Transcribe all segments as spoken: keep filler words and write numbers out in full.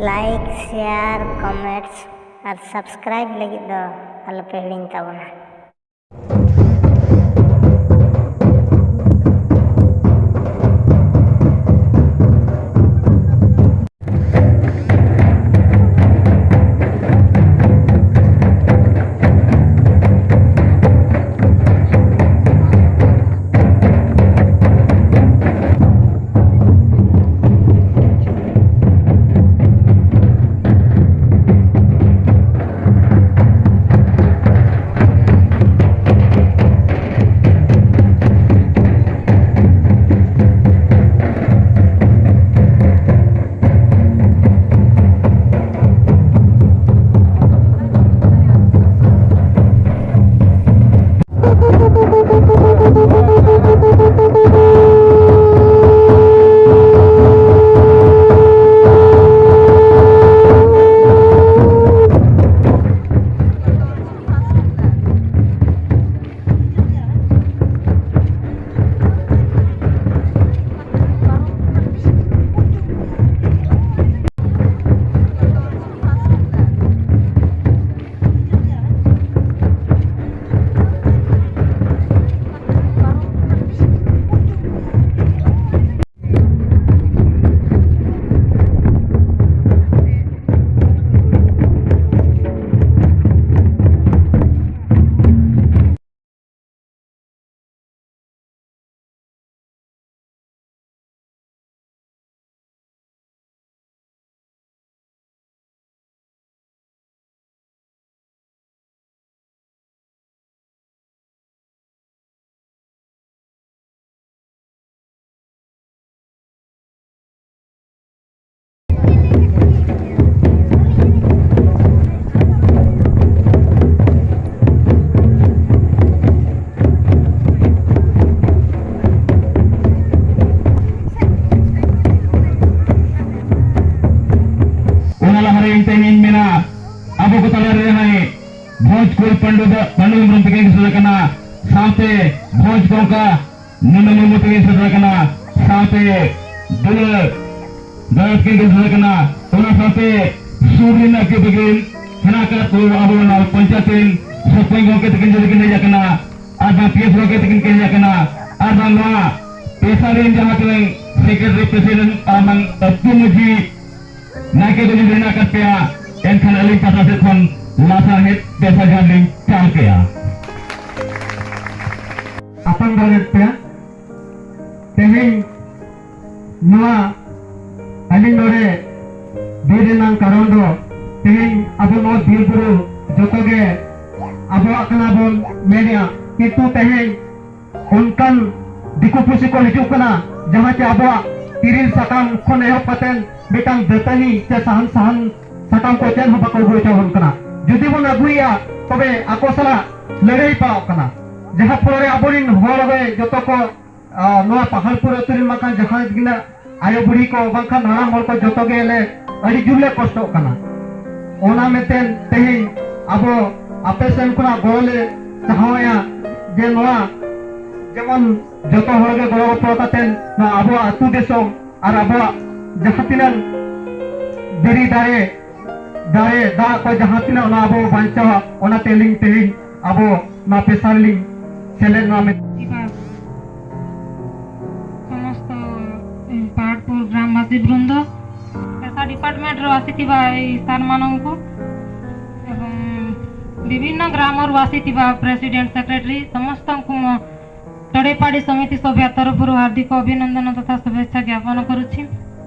Like, share, comments ᱟᱨ subscribe ᱞᱟᱹᱜᱤᱫ ᱫᱚ ᱟᱞᱚᱯᱮ ᱦᱤᱲᱤᱧ ᱛᱟᱵᱚᱱᱟ᱾ ᱚᱱᱟ ᱞᱟᱦᱟᱨᱮ ᱤᱧ ᱛᱮᱦᱮᱧ ᱤᱧ ᱢᱮᱱᱟ, ᱟᱵᱚ ᱠᱚ ᱛᱟᱞᱟᱨᱮ ᱡᱟᱦᱟᱸᱭ ᱵᱷᱚᱸᱡᱽ ᱠᱩᱞ ᱯᱟᱹᱰᱩ ᱫᱚ ᱯᱟᱹᱰᱩ ᱦᱮᱢᱵᱨᱚᱢ ᱛᱟᱹᱠᱤᱱ ᱥᱮᱴᱮᱨ ᱟᱠᱟᱱᱟ, ᱥᱟᱶᱛᱮ ᱵᱷᱚᱸᱡᱽ ᱠᱚᱝᱠᱟ ᱱᱩᱱᱩ ᱢᱩᱨᱢᱩ ᱛᱟᱹᱠᱤᱱ ᱥᱮᱴᱮᱨ ᱟᱠᱟᱱᱟ, ᱥᱟᱶᱛᱮ ᱫᱩᱞᱟᱹᱲ ᱫᱟᱫᱟ ᱛᱟᱹᱠᱤᱱ ᱥᱮᱴᱮᱨ ᱟᱠᱟᱱᱟ᱾ ᱚᱱᱟ ᱥᱟᱶᱛᱮ ᱥᱩᱨ ᱨᱮᱱᱟᱜ ᱜᱮ ᱵᱮᱜᱮ ᱦᱮᱱᱟᱜ ᱟᱠᱟᱫ ᱠᱚ ᱟᱵᱚ ᱱᱚᱣᱟ ᱯᱚᱧᱪᱟᱭᱮᱛ ᱨᱮᱱ ᱥᱚᱨᱯᱚᱧᱪ ᱜᱚᱢᱠᱮ ᱛᱟᱹᱠᱤᱱ ᱡᱩᱫᱤ ᱠᱤᱱ ᱦᱮᱡ ᱟᱠᱟᱱᱟ, ᱟᱨ ᱵᱟᱝ ᱯᱤ ᱮᱥ ᱜᱚᱢᱠᱮ ᱛᱟᱹᱠᱤᱱ ᱠᱤᱱ ᱦᱮᱡ ᱟᱠᱟᱱᱟ, ᱟᱨ ᱵᱟᱝ ᱱᱚᱣᱟ ᱯᱮᱥᱟ ᱨᱮᱱ ᱡᱟᱦᱟᱸ ᱛᱤᱱᱟᱹᱜ ᱥᱮᱠᱨᱮᱴᱟᱨᱤ, ᱯᱨᱮᱥᱤᱰᱮᱱᱴ ᱟᱨ ᱵᱟᱝ ᱟᱹᱛᱩ ᱢᱟᱹᱡᱷᱤ ᱱᱟᱭᱠᱮ ᱠᱚ ᱡᱩᱫᱤ ᱦᱮᱱᱟᱜ ᱟᱠᱟᱫ ᱯᱮᱭᱟ, ᱮᱱᱠᱷᱟᱱ ᱟᱹᱞᱤᱧ ᱯᱟᱦᱴᱟ ᱥᱮᱫ ᱠᱷᱚᱱ ᱞᱟᱥᱟᱲᱦᱮᱫ ᱯᱮᱥᱟ ᱡᱚᱦᱟᱨ ᱞᱤᱧ ᱪᱟᱞ ᱠᱮᱜᱼᱟ᱾ ᱟᱛᱟᱝ ᱫᱟᱲᱮᱭᱟᱜ ᱯᱮᱭᱟ᱾ ᱛᱮᱦᱮᱧ ᱱᱚᱣᱟ ᱟᱹᱞᱤᱧ ᱱᱚᱰᱮ ᱵᱤᱨ ᱨᱮᱱᱟᱜ ᱠᱟᱨᱚᱱ ᱫᱚ, ᱛᱮᱦᱮᱧ ᱟᱵᱚ ᱱᱚᱣᱟ ᱵᱤᱨ ᱵᱩᱨᱩ ᱡᱚᱛᱚ ᱜᱮ ᱟᱵᱚᱣᱟᱜ ᱠᱟᱱᱟ ᱵᱚᱱ ᱢᱮᱱᱮᱜᱼᱟ, ᱠᱤᱱᱛᱩ ᱛᱮᱦᱮᱧ ᱚᱱᱠᱟᱱ ᱫᱤᱠᱩ ᱯᱩᱥᱤ ᱠᱚ ᱦᱤᱡᱩᱜ ᱠᱟᱱᱟ, ᱡᱟᱦᱟᱸ ᱪᱮ ᱟᱵᱚᱣᱟᱜ ᱛᱤᱨᱤᱞ ᱥᱟᱠᱟᱢ ᱠᱷᱚᱱ ᱮᱦᱚᱵ ᱠᱟᱛᱮ ᱢᱤᱫᱴᱟᱝ ᱫᱟᱹᱛᱟᱹᱱᱤ ᱥᱮ ᱥᱟᱦᱟᱱ, ᱥᱟᱦᱟᱱ ᱥᱟᱠᱟᱢ ᱠᱚ ᱪᱮᱫ ᱦᱚᱸ ᱵᱟᱠᱚ ᱟᱹᱜᱩ ᱦᱚᱪᱚ ᱟᱵᱚᱱ ᱠᱟᱱᱟ᱾ ᱡᱩᱫᱤ ᱵᱚᱱ ᱟᱹᱜᱩᱭᱮᱜᱼᱟ, ᱛᱚᱵᱮ ᱟᱠᱚ ᱥᱟᱞᱟᱜ ᱞᱟᱹᱲᱦᱟᱹᱭ ᱯᱟᱲᱟᱜ ᱠᱟᱱᱟ, ᱡᱟᱦᱟᱸ ᱯᱷᱚᱞᱚ ᱨᱮ ᱟᱵᱚᱨᱮᱱ ᱦᱚᱲ ᱨᱮ ᱡᱚᱛᱚ ᱠᱚ, ᱟ, ᱱᱚᱣᱟ ᱯᱟᱦᱟᱲᱯᱩᱨ ᱟᱹᱛᱩ ᱨᱮᱱ ᱵᱟᱝᱠᱷᱟᱱ ᱡᱟᱦᱟᱸ ᱛᱤᱱᱟᱹᱜ ᱟᱭᱳ ᱵᱩᱲᱦᱤ ᱠᱚ ᱵᱟᱝᱠᱷᱟᱱ ᱦᱟᱲᱟᱢ ᱦᱚᱲ ᱠᱚ ᱡᱚᱛᱚ ᱜᱮᱞᱮ ᱟᱹᱰᱤ ᱡᱳᱨ ᱞᱮ ᱠᱚᱥᱴᱚᱜ ᱠᱟᱱᱟ᱾ ᱚᱱᱟ ᱢᱮᱱᱛᱮ ᱛᱮᱦᱮᱧ ᱟᱵᱚ ᱟᱯᱮ ᱥᱮᱱ ᱠᱷᱚᱱᱟᱜ ᱜᱚᱲᱚ ᱞᱮ ᱪᱟᱦᱟᱣᱮᱜᱼᱟ, ᱡᱮ ᱱᱚᱣᱟ ᱡᱮᱢᱚᱱ ᱡᱚᱛᱚ ᱦᱚᱲ ᱜᱮ ᱜᱚᱲᱚ ᱜᱚᱯᱚᱲᱚ ᱠᱟᱛᱮ ᱱᱚᱣᱟ ᱟᱵᱚᱣᱟᱜ ᱟᱹᱛᱩ ᱫᱤᱥᱚᱢ ᱟᱨ ᱟᱵᱚᱣᱟᱜ ᱡᱟᱦᱟᱸ ᱛᱤᱱᱟᱹᱜ ᱫᱷᱤᱨᱤ ᱫᱟᱨᱮ, ᱫᱟᱨᱮ, ᱫᱟᱜ ᱠᱚ ᱡᱟᱦᱟᱸ ᱛᱤᱱᱟᱹᱜ ᱚᱱᱟ ᱟᱵᱚ ᱵᱟᱧᱪᱟᱣᱟ, ᱚᱱᱟᱛᱮ ᱟᱹᱞᱤᱧ ᱛᱮᱦᱮᱧ ᱟᱵᱚ ᱱᱚᱣᱟ ᱯᱮᱥᱟ ᱨᱮᱞᱤᱧ ᱥᱮᱞᱮᱫ ᱱᱟ ᱢᱮᱱᱛᱮ᱾ ᱥᱚᱢᱚᱥᱛᱚ ᱯᱟᱦᱟᱲᱯᱩᱨ ᱜᱨᱟᱢᱵᱟᱥᱤ ᱵᱨᱤᱱᱫᱚ, ᱯᱮᱥᱟ ଡିପାର୍ଟମେଣ୍ଟରୁ ଆସିଥିବା ଏହି ସାର୍ମାନଙ୍କୁ ଏବଂ ବିଭିନ୍ନ ଗ୍ରାମରୁ ଆସିଥିବା ପ୍ରେସିଡେଣ୍ଟ, ସେକ୍ରେଟାରୀ ସମସ୍ତଙ୍କୁ ମୋ ଟଡ଼େପାଡ଼ି ସମିତି ସଭ୍ୟା ତରଫରୁ ହାର୍ଦ୍ଦିକ ଅଭିନନ୍ଦନ ତଥା ଶୁଭେଚ୍ଛା ଜ୍ଞାପନ କରୁଛି।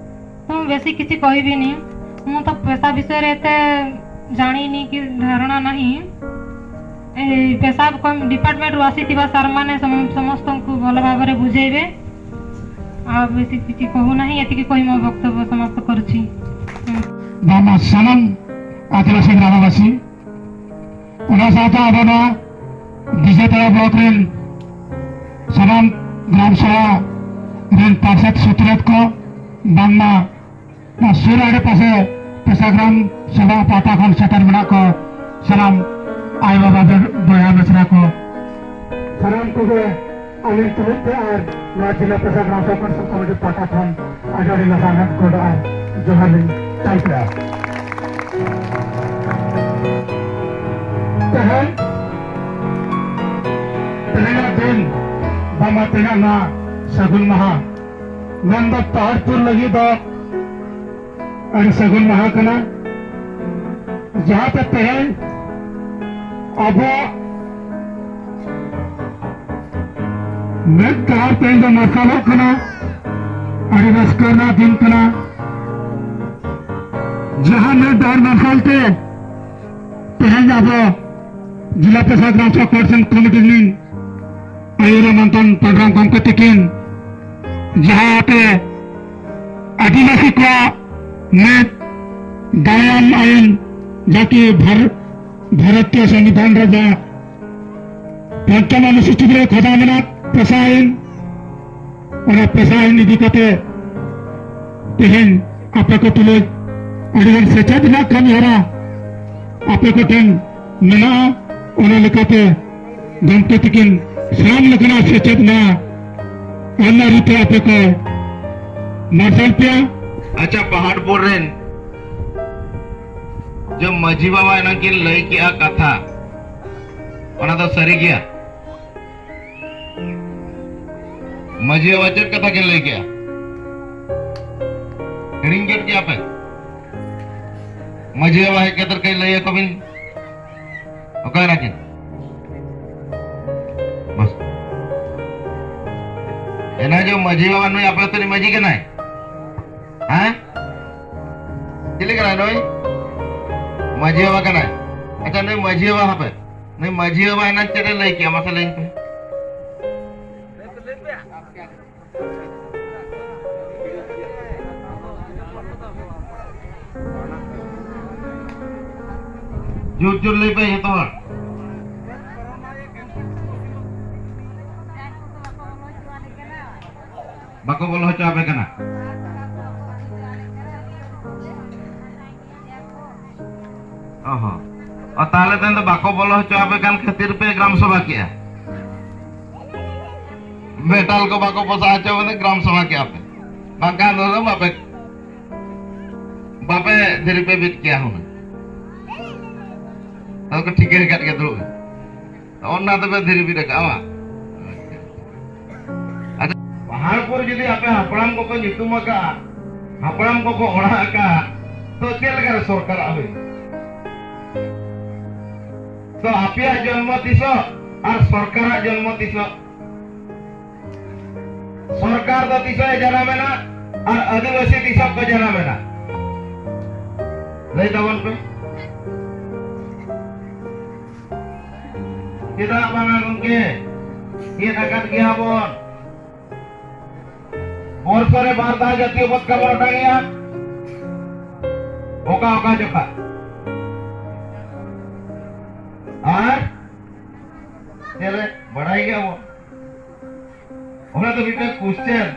ତ ମୁଁ ବେଶୀ କିଛି କହିବିନି, ମୁଁ ତ ପେସା ବିଷୟରେ ଏତେ ଜାଣିନି କି ଧାରଣା ନାହିଁ। ଏହି ପେସା କମ୍ ଡିପାର୍ଟମେଣ୍ଟରୁ ଆସିଥିବା ସାର୍ମାନେ ସମ-, ସମସ୍ତଙ୍କୁ ଭଲ ଭାବରେ ବୁଝେଇବେ। ଆଉ ବେଶୀ କିଛି କହୁନାହିଁ, ଏତିକି କହି ମୋ ବକ୍ତବ୍ୟ ସମାପ୍ତ କରୁଛି। ହୁଁ। ᱵᱟᱝᱢᱟ ᱥᱟᱱᱟᱢ ᱟᱹᱫᱤᱵᱟᱹᱥᱤ ᱜᱨᱟᱢᱵᱟᱥᱤ, ᱚᱱᱟ ᱥᱟᱶᱛᱮ ᱟᱵᱚ ᱱᱚᱣᱟ ᱵᱤᱡᱮᱛᱟᱲᱟ ᱵᱞᱚᱠ ᱨᱮᱱ ᱥᱟᱱᱟᱢ ᱜᱨᱟᱢ ᱥᱚᱵᱷᱟ ᱨᱮᱱ ᱯᱟᱨᱥᱮᱛ ᱥᱩᱛᱨᱮᱛ ᱠᱚ, ᱵᱟᱝᱢᱟ ᱱᱚᱣᱟ ᱥᱩᱨ ᱟᱲᱮ ᱯᱟᱥᱮ ᱯᱮᱥᱟ ᱜᱨᱟᱢ ᱥᱚᱵᱷᱟ ᱯᱟᱦᱴᱟ ᱠᱷᱚᱱ ᱥᱮᱴᱮᱨ ᱢᱮᱱᱟᱜ ᱠᱚ ᱥᱟᱱᱟᱢ ᱟᱭᱳ ᱵᱟᱵᱟ ᱵᱚᱭᱦᱟ ᱢᱤᱥᱨᱟ ᱠᱚ, ᱥᱟᱱᱟᱢ ᱠᱚᱜᱮ ᱟᱹᱞᱤᱧ ᱛᱩᱞᱩᱡ ᱛᱮ ᱟᱨ ᱱᱚᱣᱟ ᱡᱤᱞᱟ ᱯᱮᱥᱟ ᱜᱨᱟᱢ ᱥᱚᱵᱷᱟ ᱠᱚᱢᱤᱴᱤ ᱯᱟᱦᱴᱟ ᱠᱷᱚᱱ ᱟᱹᱰᱤ ᱟᱹᱰᱤ ᱞᱟᱥᱟᱲᱦᱮᱫ ᱜᱚᱰ ᱟᱨ ᱡᱚᱦᱟᱨ ᱞᱤᱧ ᱛᱟᱭ ᱠᱮᱫᱟ᱾ ᱛᱮᱦᱮᱧ, ᱛᱮᱦᱮᱧᱟᱜ ᱫᱤᱱ ᱵᱟᱝᱢᱟ ᱛᱮᱦᱮᱧᱟᱜ ᱱᱚᱣᱟ ᱥᱟᱹᱜᱩᱱ ᱢᱟᱦᱟ ᱢᱮᱱᱫᱚ ᱯᱟᱦᱟᱲᱯᱩᱨ ᱞᱟᱹᱜᱤᱫ ᱫᱚ ᱟᱹᱰᱤ ᱥᱟᱹᱜᱩᱱ ᱢᱟᱦᱟ ᱠᱟᱱᱟ, ᱡᱟᱦᱟᱸ ᱛᱮ ᱛᱮᱦᱮᱧ ᱟᱵᱚᱣᱟᱜ ᱢᱮᱫ ᱰᱟᱦᱟᱨ ᱛᱮᱦᱮᱧ ᱫᱚ ᱢᱟᱨᱥᱟᱞᱚᱜ ᱠᱟᱱᱟ᱾ ᱟᱹᱰᱤ ᱨᱟᱹᱥᱠᱟᱹ ᱨᱮᱱᱟᱜ ᱫᱤᱱ ᱠᱟᱱᱟ, ᱡᱟᱦᱟᱸ ᱢᱮᱫ ᱰᱟᱦᱟᱨ ᱢᱟᱨᱥᱟᱞ ᱛᱮ ᱛᱮᱦᱮᱧ ᱟᱵᱚ ᱡᱤᱞᱟ ᱯᱨᱚᱥᱟᱥᱚᱱ ᱜᱨᱟᱢ ᱥᱚᱵᱷᱟ ᱠᱚᱢᱤᱴᱤ ᱨᱤᱱ ᱟᱭᱩᱨ ᱢᱟᱱᱛᱟᱱ ᱯᱨᱳᱜᱨᱟᱢ ᱜᱚᱢᱠᱮ ᱛᱤᱠᱤᱱ ᱡᱟᱦᱟᱸ ᱟᱯᱮ ᱟᱹᱫᱤᱵᱟᱹᱥᱤ ᱠᱚᱣᱟᱜ ᱢᱤᱫ ᱫᱟᱭᱟᱱ ᱟᱹᱭᱤᱱ, ᱡᱟᱦᱟᱸ ᱠᱤ ᱵᱷᱟᱨ-, ᱵᱷᱟᱨᱚᱛᱤᱭᱚ ᱥᱚᱝᱵᱤᱫᱷᱟᱱ ᱨᱮ ᱡᱟᱦᱟᱸ ᱯᱚᱧᱪᱚᱢ ᱚᱱᱩᱥᱩᱪᱤ ᱨᱮ ᱠᱷᱚᱫᱟ ᱢᱮᱱᱟᱜ ᱯᱮᱥᱟ ᱟᱹᱭᱤᱱ, ᱚᱱᱟ ᱯᱮᱥᱟ ᱟᱹᱭᱤᱱ ᱤᱫᱤ ᱠᱟᱛᱮ ᱛᱮᱦᱮᱧ ᱟᱯᱮ ᱠᱚ ᱛᱩᱞᱩᱡ ᱟᱹᱰᱤᱜᱟᱱ ᱥᱮᱪᱮᱫ ᱨᱮᱱᱟᱜ ᱠᱟᱹᱢᱤ ᱦᱚᱨᱟ ᱟᱯᱮ ᱠᱚᱴᱷᱮᱱ ᱢᱮᱱᱟᱜᱼᱟ᱾ ᱚᱱᱟ ᱞᱮᱠᱟᱛᱮ ᱜᱚᱢᱠᱮ ᱛᱤᱠᱤᱱ ᱥᱟᱱᱟᱢ ᱞᱮᱠᱟᱱᱟᱜ ᱥᱮᱪᱮᱫ ᱱᱚᱣᱟ ᱟᱹᱱ ᱟᱹᱨᱤ ᱛᱮ ᱟᱯᱮ ᱠᱚ ᱢᱟᱨᱥᱟᱞ ᱯᱮᱭᱟ᱾ ᱟᱪᱪᱷᱟ, ᱯᱟᱦᱟᱲᱯᱩᱨ ᱨᱮᱱ ᱡᱮ ᱢᱟᱹᱡᱷᱤ ᱵᱟᱵᱟ ᱮᱱᱟᱝ ᱠᱤᱱ ᱞᱟᱹᱭ ᱠᱮᱜᱼᱟ ᱠᱟᱛᱷᱟ, ᱚᱱᱟ ᱫᱚ ᱥᱟᱹᱨᱤ ᱜᱮᱭᱟ? ᱢᱟᱹᱡᱷᱤ ᱵᱟᱵᱟ ᱪᱮᱫ ᱠᱟᱛᱷᱟ ᱠᱤᱱ ᱞᱟᱹᱭ ᱠᱮᱜᱼᱟ? ᱦᱤᱲᱤᱧ ᱠᱮᱫ ᱜᱮᱭᱟ ᱯᱮ? ᱢᱟᱹᱡᱷᱤ ᱵᱟᱵᱟ ᱦᱮᱡ ᱠᱟᱛᱮ ᱠᱟᱹᱡ ᱞᱟᱹᱭ ᱟᱠᱚ ᱵᱤᱱ, ᱚᱠᱟᱭ ᱱᱟᱠᱤᱱ? ᱵᱟᱥ᱾ ᱮᱱᱟ ᱡᱮ ᱢᱟᱹᱡᱷᱤ ᱵᱟᱵᱟ ᱱᱩᱭ ᱟᱯᱮ ᱟᱹᱛᱩ ᱨᱤᱱ ᱢᱟᱹᱡᱷᱤ ᱠᱟᱱᱟᱭ? ᱦᱮᱸ? ᱪᱤᱞᱤ ᱠᱟᱱᱟᱭ ᱱᱩᱭ? ᱢᱟᱹᱡᱷᱤ ᱵᱟᱵᱟ ᱠᱟᱱᱟᱭ᱾ ᱟᱪᱪᱷᱟ, ᱱᱩᱭ ᱢᱟᱹᱡᱷᱤ ᱵᱟᱵᱟ, ᱦᱟᱯᱮ, ᱱᱩᱭ ᱢᱟᱹᱡᱷᱤ ᱵᱟᱵᱟ ᱮᱱᱟᱝ ᱪᱮᱫ ᱮ ᱞᱟᱹᱭ ᱠᱮᱜᱼᱟ? ᱢᱟᱥᱮ ᱞᱟᱹᱭ ᱯᱮ᱾ ᱡᱳᱨ ᱡᱳᱨ ᱞᱟᱹᱭ ᱯᱮ ᱡᱚᱛᱚ ᱦᱚᱲ᱾ ᱵᱟᱠᱚ ᱵᱚᱞᱚ ᱦᱚᱪᱚ ᱟᱯᱮ ᱠᱟᱱᱟ? ᱚ ᱦᱚᱸ᱾ ᱚ, ᱛᱟᱦᱞᱮ ᱛᱮᱦᱮᱧ ᱫᱚ ᱵᱟᱠᱚ ᱵᱚᱞᱚ ᱦᱚᱪᱚ ᱟᱯᱮ ᱠᱟᱱ ᱠᱷᱟᱹᱛᱤᱨ ᱯᱮ ᱜᱨᱟᱢ ᱥᱚᱵᱷᱟ ᱠᱮᱜᱼᱟ? ᱢᱮᱴᱟᱞ ᱠᱚ ᱵᱟᱠᱚ ᱯᱚᱥᱟᱣ ᱦᱚᱪᱚ ᱟᱯᱮ, ᱜᱨᱟᱢ ᱥᱚᱵᱷᱟ ᱠᱮᱜᱼᱟ ᱯᱮ? ᱵᱟᱝᱠᱷᱟᱱ ᱫᱚ ᱵᱟᱯᱮ ᱵᱟᱯᱮ ᱫᱷᱤᱨᱤ ᱯᱮ ᱵᱤᱫ ᱠᱮᱭᱟ ᱦᱩᱱᱟᱹᱝ᱾ ᱟᱫᱚ ᱠᱚ ᱴᱷᱤᱠᱟᱹ ᱟᱠᱟᱫ ᱜᱮ ᱫᱩᱲᱩᱵ᱾ ᱚᱱᱟ ᱫᱚᱯᱮ ᱫᱷᱤᱨᱤ ᱵᱤᱫ ᱟᱠᱟᱫᱼᱟ ᱵᱟᱝ? ᱟᱪᱪᱷᱟ, ᱯᱟᱦᱟᱲᱯᱩᱨ ᱡᱩᱫᱤ ᱟᱯᱮ ᱦᱟᱯᱲᱟᱢ ᱠᱚᱠᱚ ᱧᱩᱛᱩᱢ ᱟᱠᱟᱫᱼᱟ, ᱦᱟᱯᱲᱟᱢ ᱠᱚᱠᱚ ᱚᱲᱟᱜ ᱟᱠᱟᱫᱼᱟ, ᱛᱚ ᱪᱮᱫ ᱞᱮᱠᱟᱨᱮ ᱥᱚᱨᱠᱟᱨᱟᱜ ᱦᱩᱭᱩᱜᱼᱟ? ᱛᱚ ᱟᱯᱮᱭᱟᱜ ᱡᱚᱱᱢᱚ ᱛᱤᱥᱚᱜ ᱟᱨ ᱥᱚᱨᱠᱟᱨᱟᱜ ᱡᱚᱱᱢᱚ ᱛᱤᱥᱚᱜ? ᱥᱚᱨᱠᱟᱨ ᱫᱚ ᱛᱤᱥᱚᱜ ᱮ ᱡᱟᱱᱟᱢᱮᱱᱟ ᱟᱨ ᱟᱹᱫᱤᱵᱟᱹᱥᱤ ᱛᱤᱥᱚᱜ ᱠᱚ ᱡᱟᱱᱟᱢᱮᱱᱟ? ᱞᱟᱹᱭ ᱛᱟᱵᱚᱱ ᱯᱮ᱾ ᱪᱮᱫᱟᱜ ᱵᱟᱝᱟ ᱜᱚᱢᱠᱮ? ᱪᱮᱫ ᱟᱠᱟᱫ ᱜᱮᱭᱟ ᱵᱚᱱ᱾ ᱵᱚᱨᱥᱚ ᱨᱮ ᱵᱟᱨ ᱫᱷᱟᱣ ᱡᱟᱛᱤᱭᱚ ᱯᱚᱛᱠᱟ ᱵᱚᱱ ᱚᱴᱟᱝᱮᱜᱼᱟ᱾ ᱚᱠᱟ ᱚᱠᱟ ᱡᱚᱠᱷᱟ? ᱟᱨ ᱪᱮᱫ ᱨᱮ ᱵᱟᱲᱟᱭ ᱜᱮᱭᱟ ᱵᱚᱱ? ᱚᱱᱟ ᱫᱚ ᱢᱤᱫᱴᱟᱝ ᱠᱚᱥᱪᱮᱱ,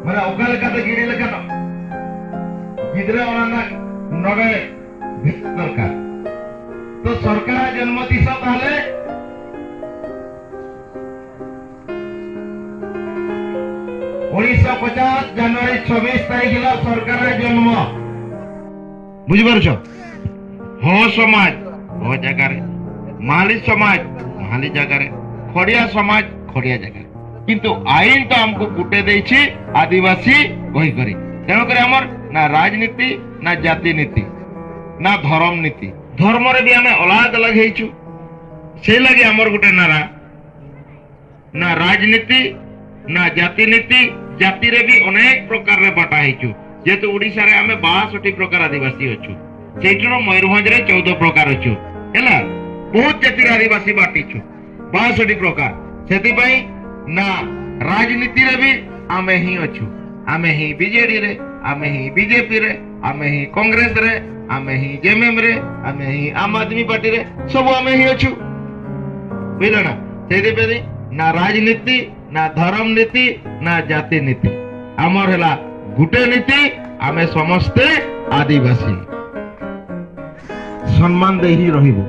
ᱢᱟᱱᱮ ᱚᱠᱟ ᱞᱮᱠᱟᱛᱮ ᱜᱤᱰᱤ ᱞᱮᱠᱷᱟᱱ ᱜᱤᱫᱽᱨᱟᱹ ᱚᱱᱟ ᱨᱮᱱᱟᱜ ᱱᱚᱰᱮ ᱵᱷᱮᱡᱟ ᱫᱚᱨᱠᱟᱨ᱾ ᱛᱚ ᱥᱚᱨᱠᱟᱨᱟᱜ ᱡᱚᱱᱢᱚ ᱛᱤᱥᱚᱜ ᱛᱟᱦᱞᱮ? ᱩᱱᱤᱥᱥᱚ ᱯᱚᱪᱟᱥ ᱡᱟᱱᱩᱣᱟᱨᱤ ᱪᱷᱚᱵᱵᱤᱥ ᱛᱟᱹᱨᱤᱠᱷ ᱦᱤᱞᱳᱜ ᱥᱚᱨᱠᱟᱨᱟᱜ ᱡᱚᱱᱢᱚ᱾ ᱵᱩᱡᱷᱟᱹᱣ ᱯᱟᱨᱪᱷᱚ? ᱦᱚᱸ ᱥᱚᱢᱟᱡᱽ ᱦᱚᱸ ᱡᱟᱭᱜᱟ ᱨᱮ, ᱢᱟᱦᱟᱞᱤ ᱥᱚᱢᱟᱡᱽ ᱢᱟᱦᱟᱞᱤ ᱡᱟᱭᱜᱟ ᱨᱮ, ᱠᱷᱚᱲᱤᱭᱟ ᱥᱚᱢᱟᱡᱽ ᱠᱷᱚᱲᱤᱭᱟ ᱡᱟᱭᱜᱟ ᱨᱮ। କିନ୍ତୁ ଆଇନ ତ ଆମକୁ ଗୋଟେ ଦେଇଛି ଆଦିବାସୀ କହିକରି। ତେଣୁକରି ଆମର ନା ରାଜନୀତି, ନା ଜାତି ନୀତି, ନା ଧରମ ନୀତି। ଧର୍ମରେ ବି ଆମେ ଅଲଗା ଅଲଗା ହେଇଛୁ। ସେଇ ଲାଗି ଆମର ଗୋଟେ ନାରା, ନା ରାଜନୀତି, ନା ଜାତି ନୀତି। ଜାତିରେ ବି ଅନେକ ପ୍ରକାରରେ ବାଟା ହେଇଛୁ। ଯେହେତୁ ଓଡ଼ିଶାରେ ଆମେ ବାଷଠି ପ୍ରକାର ଆଦିବାସୀ ଅଛୁ, ସେଇଥିରୁ ମୟୂରଭଞ୍ଜରେ ଚଉଦ ପ୍ରକାର ଅଛୁ, ହେଲା, ବହୁତ ଜାତିର ଆଦିବାସୀ ବାଟିଛୁ, ବାଷଠି ପ୍ରକାର। ସେଥିପାଇଁ ନା ରାଜନୀତିରେ ବି ଆମେ ହିଁ ଅଛୁ। ଆମେ ହିଁ ବିଜେଡିରେ, ଆମେ ହିଁ ବିଜେପିରେ, ଆମେ ହିଁ କଂଗ୍ରେସରେ, ଆମେ ହିଁ ଜେଏମଏମରେ, ଆମେ ହିଁ ଆମ ଆଦମୀ ପାର୍ଟିରେ, ସବୁ ଆମେ ହିଁ ଅଛୁ। ବୁଝିଲ ନା? ସେଇଥିପାଇଁ ନା ରାଜନୀତି, ନା ଧରମ ନୀତି, ନା ଜାତି ନୀତି। ଆମର ହେଲା ଗୋଟେ ନୀତି, ଆମେ ସମସ୍ତେ ଆଦିବାସୀ। ସମ୍ମାନ ଦେଇ ହିଁ ରହିବୁ।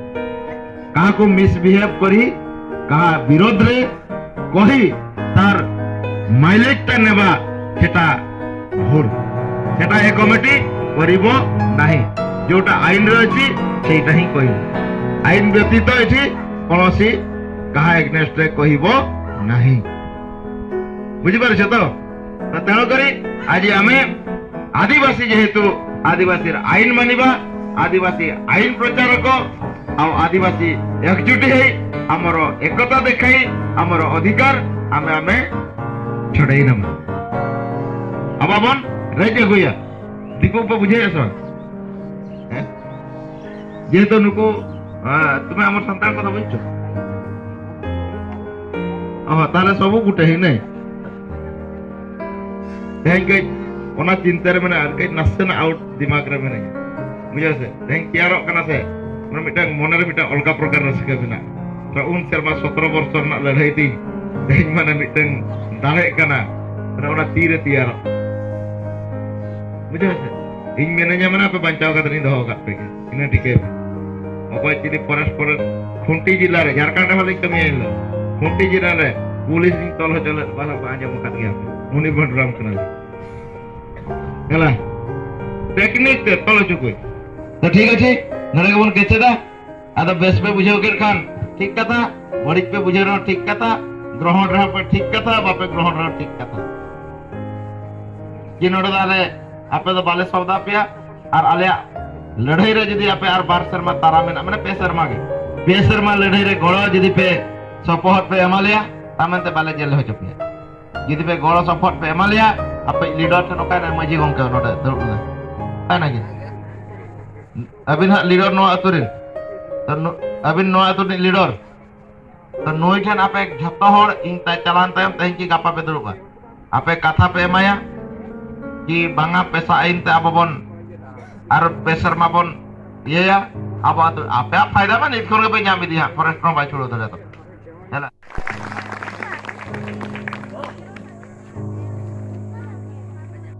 କାହାକୁ ମିସବିହେଭ କରି, କାହା ବିରୋଧରେ କହି ତାର ମାଇଲେଜଟା ନେବା, ସେଟା ଭୁଲ। ସେଟା ଏ କମିଟି କରିବ ନାହିଁ। ଯୋଉଟା ଆଇନରେ ଅଛି, ସେଇଟା ହିଁ କହିବ। ଆଇନ ବ୍ୟତୀତ ଏଠି କୌଣସି କାହା ଏଗନେଷ୍ଟରେ କହିବ ନାହିଁ। ବୁଝିପାରୁଛ ତ? ତ ତେଣୁକରି ଆଜି ଆମେ ଆଦିବାସୀ, ଯେହେତୁ ଆଦିବାସୀର ଆଇନ ମାନିବା, ଆଦିବାସୀ ଆଇନ ପ୍ରଚାରକ ଆଉ ଆଦିବାସୀ ଏକଜୁଟ ହେଇ ଆମର ଏକତା ଦେଖାଇ ଆମର ଅଧିକାର ଆମେ ଆମେ ଛଡ଼େଇ ନେବା। ᱟᱵᱚ ᱵᱚᱱ ᱨᱮᱡ ᱟᱹᱜᱩᱭᱟ᱾ ᱫᱤᱠᱩ ᱠᱚ ᱵᱩᱡᱷᱟᱹᱣᱮᱫᱼᱟ ᱥᱮ ᱵᱟᱝ? ᱦᱮᱸ? ᱡᱮᱦᱮᱛᱩ ᱱᱩᱠᱩ, ᱟ, ᱛᱩᱢᱮ ᱟᱢᱟᱨ ᱥᱟᱱᱛᱟᱲ ᱠᱚᱫᱚ ᱵᱩᱡᱷᱟᱹᱣ? ᱚᱦᱚ, ᱛᱟᱦᱞᱮ ᱥᱚᱵᱩ ᱜᱩᱴᱮ ᱦᱤ ᱱᱟᱹᱭ᱾ ᱛᱮᱦᱮᱧ ᱠᱟᱹᱡ ᱚᱱᱟ ᱪᱤᱱᱛᱟᱹ ᱨᱮ ᱢᱮᱱᱟᱜᱼᱟ, ᱟᱨ ᱠᱟᱹᱡ ᱱᱟᱥᱮᱱᱟᱜ ᱟᱣᱩᱴ ᱫᱤᱢᱟᱜᱽ ᱨᱮ ᱢᱮᱱᱟᱜᱼᱟ᱾ ᱵᱩᱡᱷᱟᱹᱣ ᱥᱮ? ᱛᱮᱦᱮᱧ ᱛᱮᱭᱟᱨᱚᱜ ᱠᱟᱱᱟ ᱥᱮ, ᱚᱱᱟ ᱢᱤᱫᱴᱟᱝ ᱢᱚᱱᱮ ᱨᱮ ᱢᱤᱫᱴᱟᱝ ᱚᱞᱠᱟ ᱯᱨᱚᱠᱟᱨ ᱨᱟᱹᱥᱠᱟᱹ ᱢᱮᱱᱟᱜᱼᱟ᱾ ᱛᱚ, ᱩᱱ ᱥᱮᱨᱢᱟ ᱥᱚᱛᱨᱚ ᱵᱚᱨᱥᱚ ᱨᱮᱱᱟᱜ ᱞᱟᱹᱲᱦᱟᱹᱭ ᱛᱤᱧ ᱛᱮᱦᱮᱧ ᱢᱟᱱᱮ ᱢᱤᱫᱴᱟᱝ ᱫᱟᱲᱮᱜ ᱠᱟᱱᱟ, ᱢᱟᱱᱮ ᱚᱱᱟ ᱛᱤᱨᱮ ᱛᱮᱭᱟᱨᱚᱜ᱾ ᱵᱩᱡᱷᱟᱹᱣ ᱥᱮ? ᱤᱧ ᱢᱮᱱᱟᱹᱧᱟ ᱢᱟᱱᱮ ᱟᱯᱮ ᱵᱟᱧᱪᱟᱣ ᱠᱟᱛᱮ ᱤᱧ ᱫᱚᱦᱚ ᱟᱠᱟᱫ ᱯᱮ ᱜᱮ᱾ ᱤᱱᱟᱹ ᱴᱷᱤᱠᱟᱹᱭ ᱯᱮ᱾ ᱚᱠᱚᱭ ᱪᱤᱞᱤ ᱯᱷᱚᱨᱮᱥᱴ ᱯᱷᱚᱨᱮᱥᱴ ᱠᱷᱩᱱᱴᱤ ᱡᱤᱞᱟ ᱨᱮ, ᱡᱷᱟᱲᱠᱷᱚᱸᱰ ᱨᱮᱦᱚᱸ ᱞᱤᱧ ᱠᱟᱹᱢᱤᱭᱟ ᱤᱧ ᱫᱚ᱾ ᱠᱷᱩᱱᱴᱤ ᱡᱤᱞᱟ ᱨᱮ ᱯᱩᱞᱤᱥ ᱤᱧ ᱛᱚᱞ ᱦᱚᱪᱚ ᱞᱮᱫ ᱠᱚᱣᱟ, ᱟᱸᱡᱚᱢ ᱟᱠᱟᱫ ᱜᱮᱭᱟ ᱯᱮ᱾ ᱩᱱᱤ ᱵᱷᱚᱸᱰᱨᱟᱢ ᱠᱟᱱᱟᱭ᱾ ᱦᱮᱞᱟ, ᱴᱮᱠᱱᱤᱠ ᱛᱮ ᱛᱚᱞ ᱦᱚᱪᱚ ᱠᱚ᱾ ᱛᱚ ᱴᱷᱤᱠ ᱟᱪᱷᱮ, ᱱᱚᱰᱮ ᱜᱮᱵᱚᱱ ᱠᱮᱪᱮᱫᱟ᱾ ᱟᱫᱚ ᱵᱮᱥ ᱯᱮ ᱵᱩᱡᱷᱟᱹᱣ ᱠᱮᱫ ᱠᱷᱟᱱ ᱴᱷᱤᱠ ᱠᱟᱛᱷᱟ, ᱵᱟᱹᱲᱤᱡ ᱯᱮ ᱵᱩᱡᱷᱟᱹᱣ ᱨᱮᱦᱚᱸ ᱴᱷᱤᱠ ᱠᱟᱛᱷᱟ, ᱜᱨᱚᱦᱚᱱ ᱨᱮᱦᱚᱸ ᱯᱮ ᱴᱷᱤᱠ ᱠᱟᱛᱷᱟ, ᱵᱟᱯᱮ ᱜᱨᱚᱦᱚᱱ ᱨᱮᱦᱚᱸ ᱴᱷᱤᱠ ᱠᱟᱛᱷᱟ᱾ ᱡᱮ ᱱᱚᱰᱮ ᱫᱚ ᱟᱞᱮ ᱟᱯᱮ ᱫᱚ ᱵᱟᱞᱮ ᱥᱚᱣᱫᱟ ᱯᱮᱭᱟ, ᱟᱨ ᱟᱞᱮᱭᱟᱜ ᱞᱟᱹᱲᱦᱟᱹᱭ ᱨᱮ ᱡᱩᱫᱤ ᱟᱯᱮ ᱟᱨ ᱵᱟᱨ ᱥᱮᱨᱢᱟ ᱛᱟᱨᱟ ᱢᱮᱱᱟᱜ, ᱢᱟᱱᱮ ᱯᱮ ᱥᱮᱨᱢᱟ ᱜᱮ, ᱯᱮ ᱥᱮᱨᱢᱟ ᱞᱟᱹᱲᱦᱟᱹᱭ ᱨᱮ ᱜᱚᱲᱚ ᱡᱩᱫᱤ ᱯᱮ ᱥᱚᱯᱚᱦᱚᱫ ᱯᱮ ᱮᱢᱟ ᱞᱮᱭᱟ, ᱛᱟ ᱢᱮᱱᱛᱮ ᱵᱟᱞᱮ ᱡᱮᱞ ᱦᱚᱪᱚ ᱯᱮᱭᱟ᱾ ᱡᱩᱫᱤ ᱯᱮ ᱜᱚᱲᱚ ᱥᱚᱯᱚᱦᱚᱫ ᱯᱮ ᱮᱢᱟ ᱞᱮᱭᱟ, ᱟᱯᱮ ᱞᱤᱰᱟᱨ ᱴᱷᱮᱱ ᱚᱠᱟᱭᱮᱱᱟ ᱢᱟᱹᱡᱷᱤ ᱜᱚᱢᱠᱮ ᱱᱚᱰᱮ ᱫᱩᱲᱩᱵ ᱠᱟᱱᱟ? ᱚᱠᱟᱭᱮᱱᱟ ᱜᱮ? ᱟᱹᱵᱤᱱ ᱦᱟᱸᱜ ᱞᱤᱰᱟᱨ ᱱᱚᱣᱟ ᱟᱹᱛᱩ ᱨᱮᱱ, ᱛᱚ ᱱᱩ-, ᱟᱹᱵᱤᱱ ᱱᱚᱣᱟ ᱟᱹᱛᱩ ᱨᱤᱱᱤᱡ ᱞᱤᱰᱟᱨ, ᱛᱚ ᱱᱩᱭ ᱴᱷᱮᱱ ᱟᱯᱮ ᱡᱷᱚᱛᱚ ᱦᱚᱲ ᱤᱧ ᱛᱟᱭ ᱪᱟᱞᱟᱣᱮᱱ ᱛᱟᱭᱚᱢ ᱛᱮᱦᱮᱧ ᱠᱤ ᱜᱟᱯᱟ ᱯᱮ ᱫᱩᱲᱩᱵᱼᱟ? ᱟᱯᱮ ᱠᱟᱛᱷᱟ ᱯᱮ ᱮᱢᱟᱭᱟ ᱠᱤ ᱵᱟᱝᱟ ᱯᱮᱥᱟ ᱟᱹᱭᱤᱱ ᱛᱮ ᱟᱵᱚ ᱵᱚᱱ ᱟᱨ ᱯᱮ ᱥᱮᱨᱢᱟ ᱵᱚᱱ ᱤᱭᱟᱹᱭᱟ? ᱟᱵᱚ ᱟᱹᱛᱩ ᱟᱯᱮᱭᱟᱜ ᱯᱷᱟᱭᱫᱟ ᱢᱟ ᱱᱤᱛ ᱠᱷᱚᱱ ᱜᱮᱯᱮ ᱧᱟᱢ ᱤᱫᱤᱭᱟ, ᱯᱷᱚᱨᱮᱥᱴ ᱦᱚᱸ ᱵᱟᱭ ᱪᱷᱩᱲᱟᱹᱣ ᱫᱟᱲᱮᱭᱟᱛᱟ᱾ ᱦᱮᱞᱟ᱾